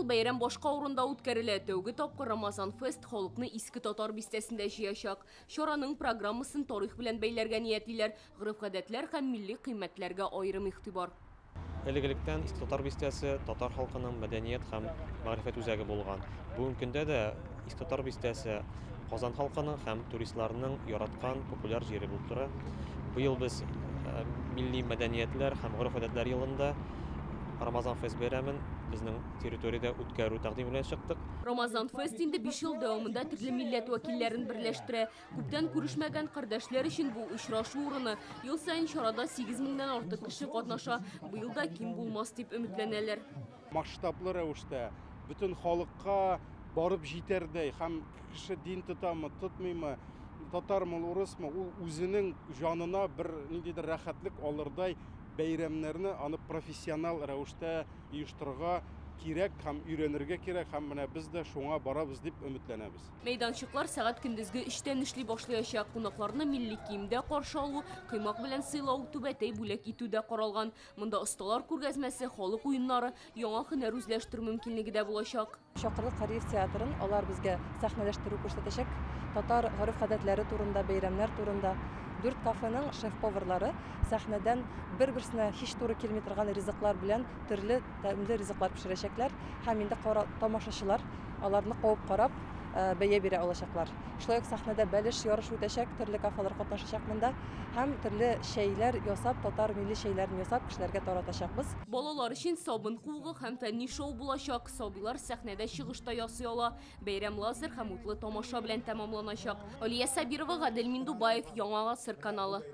Быел бәйрәм башка урында үткәрелә. Тәүге тапкыр Рамазан Фест халыкны Иске Татар бистәсендә җыячак. Чараның программасын тарих белән бәйләргә ниятлиләр. Гореф-гадәтләр һәм милли кыйммәтләргә аерым игътибар. Элек-электән Иске Татар бистәсе татар халкының мәдәният һәм мәгърифәт үзәге булган. Бүгенге көндә дә Иске Татар бистәсе Казан халкының һәм туристларның яраткан популяр җире булып тора. Быел без милли мәдәниятләр һәм гореф-гадәтләр елында Рамазан Фест бәйрәмен безнең территориядә үткәрү тәкъдиме белән чыктык. Рамазан Фест инде 5 ел дәвамында төрле милләт вәкилләрен берләштерә. Күптән күрешмәгән кардәшләр өчен бу очрашу урыны. Ел саен чарада 8 меңнән артык кеше катнаша. Быел да ким булмас дип өметләнәләр. Масштаблы рәвештә бөтен халыкка барып җитәрдәй һәм кеше дин тотамы, тотмыймы, татармы, урысмы, ул үзенең җанына бер ниндидер рәхәтлек алырдай бәйрәмнәрне аны профессионал рәвештә оештырырга кирәк һәм өйрәнергә кирәк, һәм менә без дә шуңа барабыз дип өметләнәбез. Мәйданчыклар сәгать көндезге 3-тән эшли башлаячак. Кунакларны милли киемдә каршы алу, коймак белән сыйлау, түбәтәй бүләк итү дә каралган. Монда осталар күргәзмәсе, халык уеннары, яңа һөнәр үзләштерү мөмкинлеге дә булачак. Чакырдык Кариев театрын, алар безгә сәхнәләштерү күрсәтәчәк. Татар гореф-гадәтләре турында, бәйрәмнәр турында. 4 кафеның шеф-поварлары сәхнәдән бер-берсенә һич туры килми торган ризыклар белән төрле тәмле ризыклар пешерәчәкләр һәм инде тамашачылар аларны кабып карап бәя бирә алачаклар. Шулай ук сәхнәдә бәлеш ярышы үтәчәк, төрле кафелар катнашачак монда һәм төрле чәйләр ясап, татар милли чәйләрен ясап кешеләргә таратачакбыз. Балалар өчен сабын куыгы һәм фәнни шоу булачак. Сабыйлар сәхнәдә чыгыш та ясый ала. Бәйрәм лазер һәм утлы тамаша белән тәмамланачак. Алия Сабирова, Гадел Миндубаев, Яңа Гасыр каналы.